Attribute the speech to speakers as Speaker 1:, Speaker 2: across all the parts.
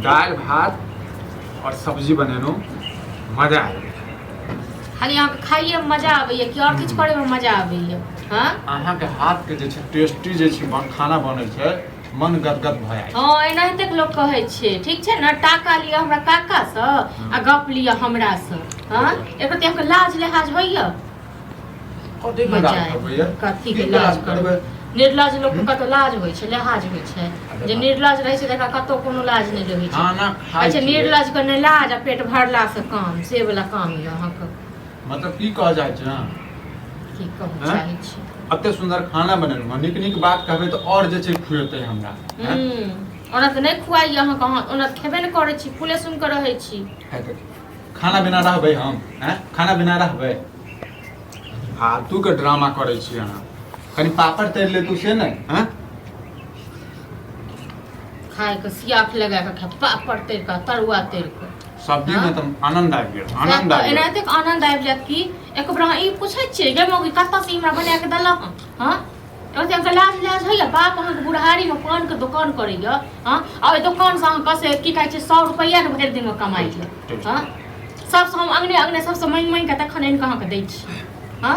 Speaker 1: दालि भात और सब्जी बनेलहुँ, मजा आबि गेल।
Speaker 2: खाली अहाँके खाइएमे मजा आबैए कि आओर किछु करैमे मजा आबैए? हँ,
Speaker 1: अहाँके हाथके जे छै टेस्टी जे छै खाना बनै छै, मन गदगद भऽ जाइ छै।
Speaker 2: हँ, एनाहिते लोक कहै छै। ठीक छै ने, टाका लिअ हमरा काकासँ आ गप लिअ हमरासँ। हँ, एक रति अहाँके लाज लिहाज होइए?
Speaker 1: कथी के
Speaker 2: मजा
Speaker 1: लाज
Speaker 2: आबि
Speaker 1: करबै ये?
Speaker 2: कथी
Speaker 1: की
Speaker 2: के
Speaker 1: के
Speaker 2: लाज
Speaker 1: लाज
Speaker 2: करबै?
Speaker 1: करबै?
Speaker 2: निर्लज लोकके कतौ लाज होइ छै, लिहाज होइ छै? जे निर्लज रहै छै तकरा कतौ कोनो लाज नहि रहै छै।
Speaker 1: खाना
Speaker 2: कहै
Speaker 1: खाइ
Speaker 2: छै
Speaker 1: छियै।
Speaker 2: निर्लज के नहि लाज आ पेट भरलासँ काम, से वाला काम यऽ अहाँके।
Speaker 1: मतलब की कहऽ चाहै छी अहाँ?
Speaker 2: की कहऽ
Speaker 1: हँ?
Speaker 2: चाहै छी?
Speaker 1: एते सुन्दर खाना बनेलहुँ हँ, नीक नीक बात कहबै तऽ आओर जे छै खुएतै हमरा, हँ?
Speaker 2: ओना तऽ नहि खुआइए अहाँके, अहाँ ओना तऽ खेबे नहि करै छी, फूले सुनि कऽ रहै छी।
Speaker 1: है तऽ खाना बिना रहबै हम? हैं, खाना बिना रहबै? फालतू के ड्रामा करै छी अहाँ। कनि पापड़ तरि लेतू से नहि? हैं,
Speaker 2: खायके सियाख लगा कऽ खाय, पापड़ तरि कऽ, तरुआ तरि कऽ।
Speaker 1: सब्जी में तऽ आनंद आबि गेल, आनंद आबि गेल।
Speaker 2: एनाहिते आनंद आबि जायत कि एक बेर अहाँ ई पूछै छियै, गे मौगी, कतऽसँ ई हमरा बना कऽ देलक हँ? हँ, ओते अहाँके लाज लाज होइए? बाप अहाँके बुढ़ारीमे पानके दोकान करैए, हँ, आ ओहि दोकानसँ अहाँके से की कहै छै 100 रुपैआ ने भरि दिनमे कमाइए। हँ, सबसँ हम अङ्गने अङ्गने सबसँ माँगि माँगि कऽ तखन आनि कऽ अहाँके दै छी। हँ।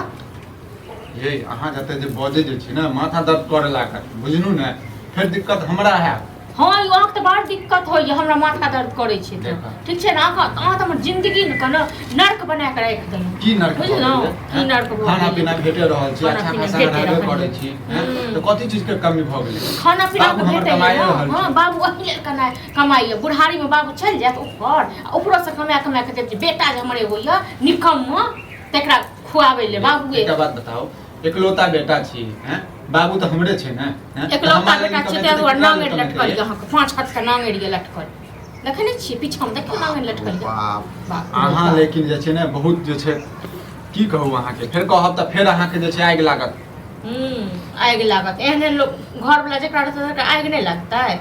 Speaker 1: ये अहाँ जते जे बजै जे छी ने, माथा दर्द करे लागत, बुझलू ने? फेर दिक्कत हमरा हैत।
Speaker 2: हँ, यौ, अहाँके तऽ बड़ दिक्कत होइए, हमरा माथा दर्द करै छै तऽ।
Speaker 1: देखा।
Speaker 2: ठीक छै ने, अहाँ तऽ हमर जिंदगी ने केना नर्क बना कऽ राखि देलहुँ।
Speaker 1: की नर्क भऽ
Speaker 2: बुझलहुँ
Speaker 1: गेलै?
Speaker 2: की नर्क भऽ
Speaker 1: खाना
Speaker 2: गेलै?
Speaker 1: पीना भेटे रहल छी,
Speaker 2: खाना
Speaker 1: अच्छा
Speaker 2: पीना
Speaker 1: खासा
Speaker 2: भेटे
Speaker 1: रहबे
Speaker 2: रहल
Speaker 1: करै
Speaker 2: यऽ।
Speaker 1: छी, हैं?
Speaker 2: हम्म।
Speaker 1: तऽ कथी चीज के कमी भऽ गेलै?
Speaker 2: खाना पीना
Speaker 1: बाबू
Speaker 2: तऽ
Speaker 1: हमर
Speaker 2: भेटैए
Speaker 1: कमाए
Speaker 2: ने।
Speaker 1: रहल
Speaker 2: हँ
Speaker 1: छै।
Speaker 2: बाबू ओहि लेल कमाइए, बुढ़ारीमे बाबू चलि जायत ऊपर आ ऊपरोसँ कमा कमा कऽ देत। बेटा जे हमर एगो यऽ निकम्मा, तकरा खुआबै ले बाबुए।
Speaker 1: एकटा बात बताउ, एकलौता बेटा छी, हैं? बाबू तऽ हमरे छै ने, हैं? तऽ
Speaker 2: एकलौता
Speaker 1: हमरा लेल
Speaker 2: बेटा छै
Speaker 1: कमेतै
Speaker 2: ताहि
Speaker 1: तऽ
Speaker 2: दुआरे
Speaker 1: केकरा लेल
Speaker 2: नांगरि लटकल
Speaker 1: कमेतै?
Speaker 2: यऽ अहाँके, 5 हाथ के नांगरि यऽ लटकल, देखै नहि छियै? पीछामे देखियौ, नांगरि लटकल यऽ।
Speaker 1: बाप।
Speaker 2: बाप रे
Speaker 1: अहाँ
Speaker 2: बाप।
Speaker 1: लेकिन जे छै ने बहुत जे छै, की कहू अहाँके, फेर कहब तऽ फेर अहाँके जे छै आगि लागत।
Speaker 2: आगि लागत। एहन एहन लोक घरवला जकरा रहतै तकरा आगि नहि लगतै?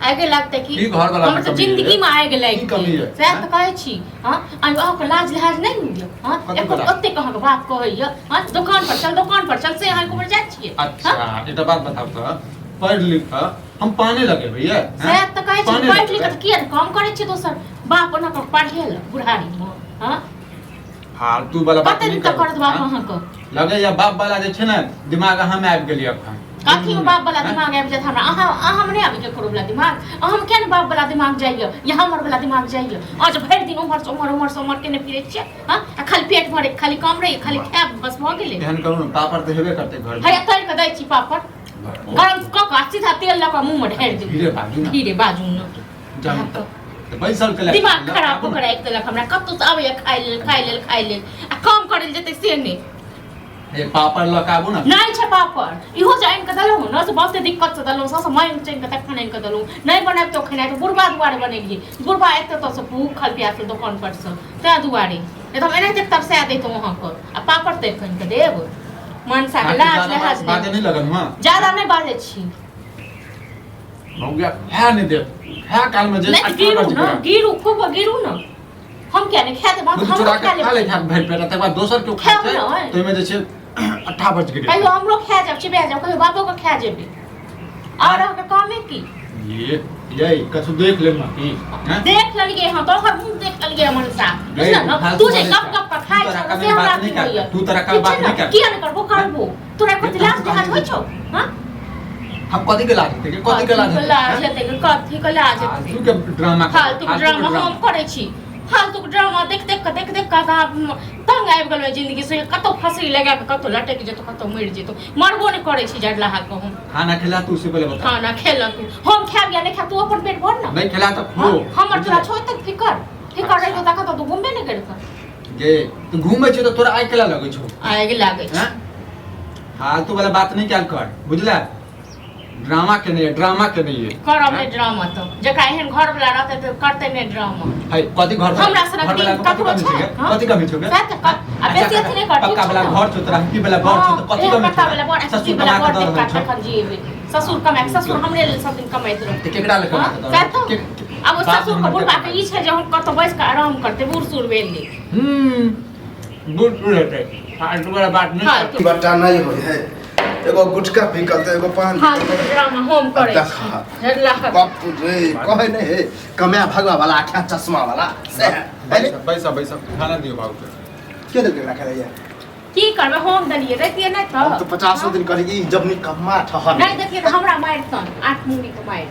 Speaker 2: आगे लागतै कि।
Speaker 1: की घरवला
Speaker 2: हमर
Speaker 1: के
Speaker 2: तऽ
Speaker 1: कमी
Speaker 2: जिंदगी
Speaker 1: है?
Speaker 2: में आगि लागि
Speaker 1: की कमी
Speaker 2: गेल
Speaker 1: है?
Speaker 2: सएह तऽ कहै छी। हँ, आ अहाँके लाज लिहाज नहि ने यऽ? हँ?
Speaker 1: कथी
Speaker 2: एको
Speaker 1: बला?
Speaker 2: ओतेक अहाँके बाप कहैया, हँ, दोकान पर चल, दोकान पर चल, से अहाँ एको बेर जाइ छियै?
Speaker 1: अच्छा।
Speaker 2: हँ?
Speaker 1: एकटा बात बताउ तऽ, पढ़ि लिख कऽ हम पाने लगेबै ये, हैं?
Speaker 2: सएह तऽ कहै छी।
Speaker 1: पाने
Speaker 2: पढ़ि लिख
Speaker 1: लगेबै?
Speaker 2: कऽ किया नहि काम करै छियै दोसर? बाप ओना कऽ पढ़ेलक बुढ़ारीमे? हँ?
Speaker 1: फालतू वाला बात
Speaker 2: कते
Speaker 1: नहि
Speaker 2: दिन तक
Speaker 1: करू,
Speaker 2: करत बाप
Speaker 1: हँ?
Speaker 2: अहाँके?
Speaker 1: लगैया बाप वाला जे छै ने दिमाग अहाँ में आबि गेल अखन।
Speaker 2: कथी में बाप वाला
Speaker 1: हँ?
Speaker 2: दिमाग आबि जायत हमरा? अहाँ में नहि आबि केकरो वाला दिमाग। अहाँ में किया ने बाप वाला दिमाग जाइए या हमर वाला दिमाग जाइए? अहाँ जे भरि दिन उम्हर से उम्हर, उम्हर से उम्हर केने फिरै छियै, हँ, आ खाली पेट भरे खाली काम रहैए, खाली खायब, बस भऽ गेलै।
Speaker 1: एहन करू ने, पापड़ तऽ हेबे करतै घर में।
Speaker 2: हैया तरि कऽ दै छी पापड़, गरम कऽ कऽ आ सीधा तेल लऽ कऽ मुँह में ढारि दियौ।
Speaker 1: धीरे बाजू ने।
Speaker 2: धीरे बाजू ने।
Speaker 1: जानु तऽ तऽ बैसल के
Speaker 2: दिमाग खराब कऽ कऽ राखि देलक हमरा। कतहु से आबैए खाइ लेल, खाइ लेल, खाइ लेल, आ काम करै लेल जेतै से नहि।
Speaker 1: हे, पापड़ लऽ कऽ आबू ने।
Speaker 2: नहि छै पापड़। इहो जे आनि कऽ देलहुँ ने से बहुते दिक्कतसँ देलहुँ, सबसँ माँगि चाँगि कऽ तखन आनि कऽ देलहुँ। नहि बनायब तऽ खेनाइ तऽ बुढ़बा दुआरे बनेलियै, बुढ़बा एतऽ तऽ से भूखल प्यासल दोकान पर से, ताहि दुआरे, नहि तऽ हम एनाहिते तरसा दैतहुँ अहाँके। आ पापड़ तरि कऽ आनि कऽ देब मनसाके? लाज लिहाज
Speaker 1: बाजे
Speaker 2: नहि।
Speaker 1: नहि लगल हुआ?
Speaker 2: ज्यादा नहि बाजै छी।
Speaker 1: मौगिया खाय नहि देब, खाय काल में जे
Speaker 2: नहि
Speaker 1: अठारह
Speaker 2: गिरू
Speaker 1: बज
Speaker 2: ने
Speaker 1: गेल।
Speaker 2: गिरू, खूब गिरू ने। हम किया नहि खाय देब?
Speaker 1: दूध
Speaker 2: हमरो
Speaker 1: चोरा
Speaker 2: खा
Speaker 1: के खा ले
Speaker 2: लेब।
Speaker 1: छै भरि पेट, तकर बाद दोसर केओ खाय
Speaker 2: खायब
Speaker 1: छै
Speaker 2: नहि।
Speaker 1: तऽ ओहिमे जे छै अट्ठा बच गेलै।
Speaker 2: कहियो हमरो खा जाब, चिबा जाब, कहियो बापो के खा जेबै। और अहाँके कामे की?
Speaker 1: ये ये कछु देख लेब ना की, हैं?
Speaker 2: देख लेलियै हँ, तोहर मुँह देख लेलियै मनसा,
Speaker 1: गई,
Speaker 2: बुझल ने?
Speaker 1: फालतू
Speaker 2: तू जे
Speaker 1: बजै
Speaker 2: गप
Speaker 1: छै।
Speaker 2: गप पर खाइ
Speaker 1: तू
Speaker 2: छौ
Speaker 1: तोरा
Speaker 2: से हमरा
Speaker 1: बात
Speaker 2: की
Speaker 1: नहि कर।
Speaker 2: होइए?
Speaker 1: तू तोरा
Speaker 2: ठीक
Speaker 1: बात
Speaker 2: छै
Speaker 1: नहि
Speaker 2: ने?
Speaker 1: कर।
Speaker 2: किया नहि करबो? करबो। तोरा कथी लाज लिहाज होइ छौ? हँ?
Speaker 1: हम कथी के लाज हेतै? कथी के लाज
Speaker 2: कथी के लाज हेतै? कथी के लाज हेतै?
Speaker 1: फालतू के ड्रामा।
Speaker 2: फालतू के ड्रामा हम करै छी? फालतू के ड्रामा देख देख कऽ, देख देख कऽ आब तंग आबि गेलहुँ जिंदगी से। कतौ फंसी लगा कऽ कतौ लटकि जेतौ, कतौ मरि जेतौ। मरबो नहि करै छी जड़लाहा के हम।
Speaker 1: खाना खेला तू से पहले बता।
Speaker 2: खाना खेलक तू? हम खायब या नहि खायब, तू अपन पेट भर ना।
Speaker 1: नहीं खेला तो खो।
Speaker 2: हमर तोरा छौ एतेक फिकर? फिकर रहितौ तखन तऽ तू घुमबे नहि करितह।
Speaker 1: गे, तू घूमै छौ तऽ तोरा आगि केला लगै छौ?
Speaker 2: आगि लागै छै।
Speaker 1: हैं? फालतू वाला बात नहीं कैल कर, बुझला? ड्रामा के नहीं है, ड्रामा के नहीं है।
Speaker 2: करब नहि ड्रामा तऽ। जकरा एहन घर वाला रहतै तऽ करतै नहि ड्रामा?
Speaker 1: है कथी घर
Speaker 2: हमरा सनक
Speaker 1: घर वाला
Speaker 2: दिन
Speaker 1: के कथी
Speaker 2: ककरो
Speaker 1: कमी
Speaker 2: छै?
Speaker 1: छै?
Speaker 2: हाँ?
Speaker 1: कथी कमी छौ गे?
Speaker 2: सएह तऽ आ बेसी अथी नहि कर, ठीक
Speaker 1: पक्का
Speaker 2: छै
Speaker 1: वाला
Speaker 2: ने?
Speaker 1: घर छौ तोरा, हट्टी वाला घर छौ, तऽ कथी
Speaker 2: एहन
Speaker 1: कमी
Speaker 2: पक्का
Speaker 1: छौ?
Speaker 2: वाला बर,
Speaker 1: ससुर
Speaker 2: हट्टी वाला
Speaker 1: कमा
Speaker 2: बर
Speaker 1: के दऽ
Speaker 2: देख
Speaker 1: रहल छौ।
Speaker 2: तखन जिएबै। ससुर कमाए, ससुर हमरे लेल सब दिन कमाइत रहतै।
Speaker 1: तऽ केकरा लेल कमा
Speaker 2: हाँ?
Speaker 1: के दऽ
Speaker 2: सएह
Speaker 1: रहल
Speaker 2: तऽ। आब ओ
Speaker 1: बाप
Speaker 2: ससुर के
Speaker 1: हमर
Speaker 2: बुढ़बा के ई छै जे हम कतौ बैस कऽ आराम करतै, बूढ़ सूढ़ भेलै।
Speaker 1: बूढ़ सूढ़ हेतै, फालतू वाला बात नहीं।
Speaker 2: फालतू
Speaker 3: बट्टा नहि होइ है। एगो गुटखा बिकल तऽ एगो पान
Speaker 2: फालतू के ड्रामा हम करै
Speaker 3: देख।
Speaker 2: छी झरला
Speaker 3: बाप रे कहै नहि हे कमाए भगवा वाला आख्या चश्मा वाला से है रे
Speaker 1: बैसा बैसा खाना दियौ बाबू के।
Speaker 3: के देलकै एकरा खाइ लए?
Speaker 2: की करबै, हम देलियै रहितियै नहि तऽ।
Speaker 3: हम तऽ 50 दिन कहली कि ई जब निकम्मा ठहर
Speaker 2: नहि देखियै तऽ हमरा मारितन, 8 मुंगी के मारि।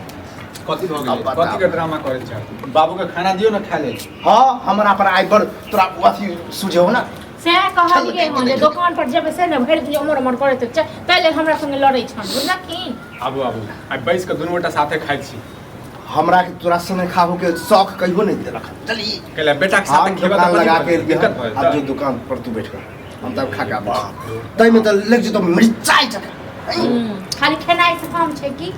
Speaker 1: कथी भऽ
Speaker 3: अब
Speaker 1: गेलै?
Speaker 3: बताउ।
Speaker 1: कथी के ड्रामा करै छै? बाबू के खाना दियौ ने खाय लेल।
Speaker 3: हाँ, हमरा पर आइ बड़ तोरा अथी सुझे हो ना।
Speaker 2: सएह कहलियै हन जे दोकान पर जेबै से ने भरि दिन उमर उमर करैत छै, ताहि लेल हमरा संगे लड़ै छन, बुझलखिन?
Speaker 1: आबू आबू, आइ बैस कऽ दुनू गोटा साथे खाइ छी।
Speaker 3: हमरा के तोरा संगे खाबो के शौक कहियो नहीं देलक। चली
Speaker 1: कैला बेटा के साथे
Speaker 3: हम
Speaker 1: खेबै
Speaker 3: दुकान
Speaker 1: तऽ
Speaker 3: लगा के
Speaker 1: कथी
Speaker 3: एलियै
Speaker 1: दिक्कत
Speaker 3: हन।
Speaker 1: भऽ
Speaker 3: आब जो
Speaker 1: जेतै?
Speaker 3: दुकान पर तू बैठ कर, हम तब खा के आबै छी। ताहिमे तऽ लागि जेतौ मिरचाइ जकाँ।
Speaker 2: खाली खेनाइ से काम छै की?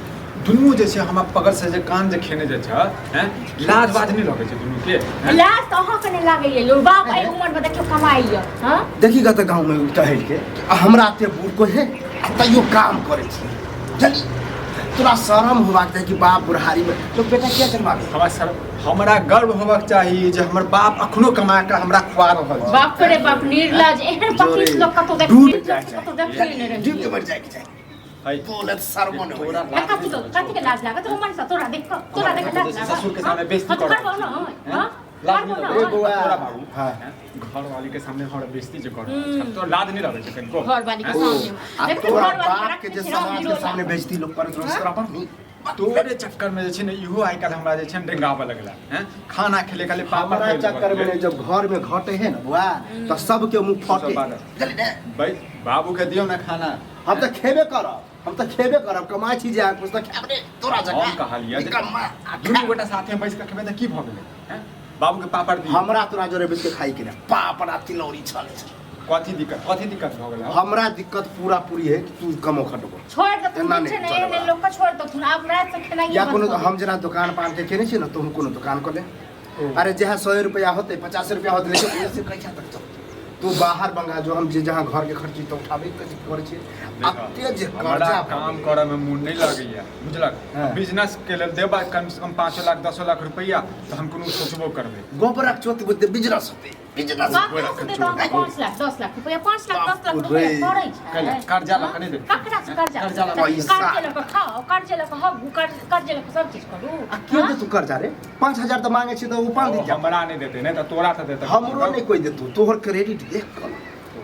Speaker 1: दुनू जे छै हमरा पकड़ से जे कान जे खेने जे छै, हैं, लाज बाज नहि लगै छै दुनू के, हैं?
Speaker 2: लाज तऽ अहाँके नहि लागैया यौ, बाप एहि उमर में देखियौ कमाइया। हँ
Speaker 3: देखी गत गाँव में टहल के आ हमरा एते बूढ़ कोइ है आ तैयो काम करै छी। चली तोरा शरम होबाक चाही कि बाप बुढ़ारी में तो बेटा किया जन्माबे?
Speaker 1: हमरा शरम, हमरा गर्व होबाक चाही जे हमर बाप अखनो कमा के हमरा खुआ रहल छै।
Speaker 2: बाप रे बाप, निर्लज एहन
Speaker 3: जोरे
Speaker 2: पच्चीस लोग कतौ
Speaker 3: डूब
Speaker 2: देख
Speaker 3: जाय चाही।
Speaker 2: कतौ देखले नहि रहियै।
Speaker 3: डूब के मर जाय के चाही।
Speaker 1: है।
Speaker 3: बोलत शरमो नहि
Speaker 1: तोरा
Speaker 3: होइए।
Speaker 2: आ कथी के, कथी के लाज लागत रोमन सँ? तोरा देख कऽ, तोरा देख कऽ लाज लागत?
Speaker 1: ससुर के सामने बेइज्जती
Speaker 2: हाँ, तऽ
Speaker 1: करऽ
Speaker 2: करबौ ने,
Speaker 1: हैं?
Speaker 2: हाँ?
Speaker 1: लाज नहि
Speaker 2: करबौ
Speaker 1: लगै
Speaker 2: ने।
Speaker 3: बौआ।
Speaker 1: तोरा बाबू,
Speaker 3: हाँ।
Speaker 1: हैं? घरवाली के सामने हमरा बेइज्जती जे कर रहल
Speaker 2: हम्म।
Speaker 1: छै, तोरा लाज नहि लगै छै कनिको?
Speaker 2: घरवाली के
Speaker 1: हैं?
Speaker 3: ओ,
Speaker 2: सामने
Speaker 3: आ
Speaker 2: देखियौ,
Speaker 3: तोरा
Speaker 2: घरवाली के
Speaker 3: बाप के जे
Speaker 2: रखने छै राम
Speaker 3: समाज के
Speaker 2: गिरोला।
Speaker 3: सामने बेइज्जती लोग करैत रहै, तोरा पर नी
Speaker 1: तोरे चक्कर में जे छै ने इहो आइ काल्हि हमरा जे छै ने डेंगाबऽ लगला, हैं? खाना खेले खाली पापड़
Speaker 3: हमरा
Speaker 1: खाइ
Speaker 3: चक्कर में जब घर में घटे है ना बुआ, तो सबके मुंह फटे।
Speaker 1: सब बात।
Speaker 3: चली ने।
Speaker 1: भाई बाबू के दियौ ने खाना।
Speaker 3: हम तऽ खेबे करब, हम तऽ खेबे करब, कमाइ छी जे अहाँ कुछ तऽ खायब रे तोरा जकाँ।
Speaker 1: हम कहलियै जे
Speaker 3: निकम्मा, आ
Speaker 1: दुनू
Speaker 3: खायब।
Speaker 1: गोटा साथे बैस कऽ खेबै तऽ की भऽ गेलै, हैं? बाबू के पापड़ दियौ।
Speaker 3: हमरा तोरा जोरे बैस के खाइ के नहि, पापड़ आ तिलौरी छलै छै।
Speaker 1: कथी दिक्कत, कथी दिक्कत भऽ गेलै?
Speaker 3: हमरा दिक्कत पूरा पूरी है कि तू कमो खटबो।
Speaker 2: छोड़ि देथुन,
Speaker 3: एना
Speaker 2: जे छै
Speaker 3: नहि
Speaker 2: ने
Speaker 3: चलबा।
Speaker 2: एहन लोक के छोड़ि देथुन, आब राति से खेनाइए
Speaker 3: या
Speaker 2: बंद
Speaker 3: कोनो
Speaker 2: कऽ
Speaker 3: हम जेना दोकान पान के खेने छियै ने, तोहू कोनो दोकान कऽ ले। अरे जहाँ 100 रुपया होतै, 50 रुपया होतै, लेकिन ओहिसँ से कैसा तक चलतै? तू बाहर बंगा जो, हम जे जहाँ घर के खर्ची तो उठाबे कथी करै छियै। अते जे
Speaker 1: हमरा
Speaker 3: कर्जा
Speaker 1: काम करऽ में मोन नहि लगैया, बुझलक?
Speaker 3: हाँ।
Speaker 1: बिजनेस के लेल देबा कम से कम 5 लाख 10 लाख रुपया तऽ हम कोनो सोचबो करबै।
Speaker 3: गोबरक चोत बुझते बिजनेस होतै, बिजनेस।
Speaker 2: ककरा से देतौ अहाँके 5 लाख 10 लाख रुपया? 5 लाख 10 लाख
Speaker 3: बाप
Speaker 2: रुपया
Speaker 3: रे।
Speaker 2: पड़ै छै।
Speaker 1: कैला, कर्जा लऽ कऽ नहि देतै।
Speaker 2: ककरा से कर्जा?
Speaker 1: कर्जा लऽ
Speaker 3: कऽ। पैसा।
Speaker 2: कर्जे लऽ कऽ खाओ, कर्जे लऽ कऽ हगू, कर्जे लऽ कऽ सब चीज करू।
Speaker 3: आ के देतौ कर्जा रे? 5000 तऽ मांगे छी तऽ ओ 5 दिन जा।
Speaker 1: हमरा नहि देतै, नहि तऽ तोरा तऽ देतै।
Speaker 3: हमरो नहि कोइ देतौ, तोहर क्रेडिट देख कऽ।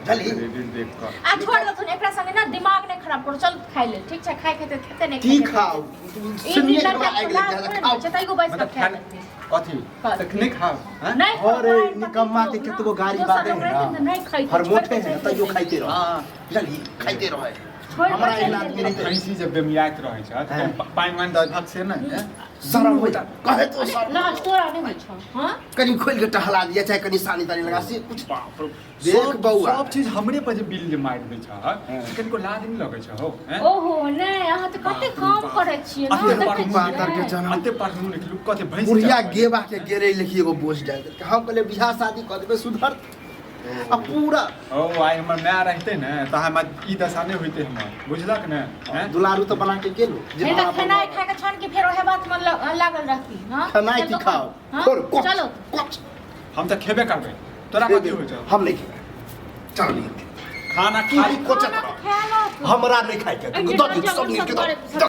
Speaker 3: बुझलही?
Speaker 1: क्रेडिट देख कऽ।
Speaker 2: आ छोड़ देथुन, एकरा संगे ना दिमाग नहि खराब करू, चल खाइ लेल। ठीक छै, खाइ खेतै खेतै, नहि
Speaker 3: की
Speaker 2: खेतै।
Speaker 3: खाउ?
Speaker 2: ई
Speaker 3: सुनिए
Speaker 2: निर्लज
Speaker 3: हमरा आगि लागि
Speaker 2: लाज
Speaker 3: जायत,
Speaker 2: थोड़े
Speaker 3: खाउ।
Speaker 2: ने छै, तैयो बैस कऽ
Speaker 1: मतलब
Speaker 2: खाय
Speaker 1: खाय
Speaker 2: लेतै।
Speaker 1: कथी?
Speaker 2: कथी?
Speaker 1: तऽ नहि खाउ, हैं?
Speaker 2: नहि खाउ,
Speaker 3: अरे,
Speaker 2: बाहर तक
Speaker 3: निकम्मा के
Speaker 2: लोग ना,
Speaker 3: केतबो गारी
Speaker 2: दोसर
Speaker 3: बाजै
Speaker 2: लोग
Speaker 3: है
Speaker 2: रहतै
Speaker 3: ना,
Speaker 2: तऽ नहि खैतै,
Speaker 3: हरमोठे
Speaker 2: छोड़ि
Speaker 3: है
Speaker 2: कऽ
Speaker 3: ना, तैयो
Speaker 2: चलि
Speaker 3: खाइते रहै।
Speaker 1: हाँ।
Speaker 3: बुझलही? खाइते रहै।
Speaker 2: छोड़ि कऽ
Speaker 3: हमरा
Speaker 2: चलि
Speaker 3: एहन आदमी
Speaker 2: जेतै।
Speaker 3: नहि
Speaker 1: भैंसी जब बेमियाइत रहै छै तऽ
Speaker 3: हाँ।
Speaker 1: पानि वानि दऽ देलक से नहि, हैं?
Speaker 3: शरम होइ कहे तो शरम।
Speaker 2: लाज तोरा नहि होइ छौ, हाँ?
Speaker 3: कनि खोलि के टहला दिया, चाहे कनि सानी तानी लगा से कुछ।
Speaker 1: बाप रे।
Speaker 3: देख बौआ।
Speaker 1: सब चीज हमरे पर जे बिल जे मारि दै छै, से कनिको लाज नहि लगै छै हौ, हैं?
Speaker 2: ओहो नहि, अहाँ तऽ कते
Speaker 1: बाप रे
Speaker 2: काम
Speaker 1: बाप।
Speaker 2: करै छियै ने,
Speaker 1: अते
Speaker 2: देखै
Speaker 1: पढ़ू
Speaker 2: छियै।
Speaker 3: पातर के जनम।
Speaker 1: अते पढ़लू लिखलू, कते भैंसी
Speaker 3: बुढ़िया
Speaker 1: चरबै।
Speaker 3: गेबा के गेरे लिखी एगो बोझ डालि देलकै। हम कहलियै बियाह शादी कऽ देबै सुधर आ पूरा।
Speaker 1: ओ आइ हमर माय रहितै ने तऽ हमरा ई दशा नहि होइतै हमर, बुझलक ने, हैं?
Speaker 3: दुलारू तऽ बना के गेलो जे
Speaker 2: नहि तऽ
Speaker 3: हमरा
Speaker 2: खेनाइ खाय के छन के फेर ओहे बात में लागल रहती, हाँ?
Speaker 3: खेनाइ की
Speaker 2: चल
Speaker 3: खाओ?
Speaker 2: हाँ?
Speaker 3: खोल, कोच,
Speaker 2: चलो।
Speaker 3: कोच।
Speaker 1: हम तऽ खेबे करबै, तोरा कथी होइ छौ?
Speaker 3: हम नहि खेबै, चल नहीं
Speaker 1: खाना
Speaker 3: तू
Speaker 1: खाइ।
Speaker 3: भी कोचत
Speaker 2: खाना
Speaker 3: रह।
Speaker 2: तऽ खाय लऽ।
Speaker 3: हमरा नहि खाइ के,
Speaker 2: एहि
Speaker 3: दऽ दे सब
Speaker 2: निर्लज
Speaker 3: नीक के
Speaker 2: सब
Speaker 3: दऽ।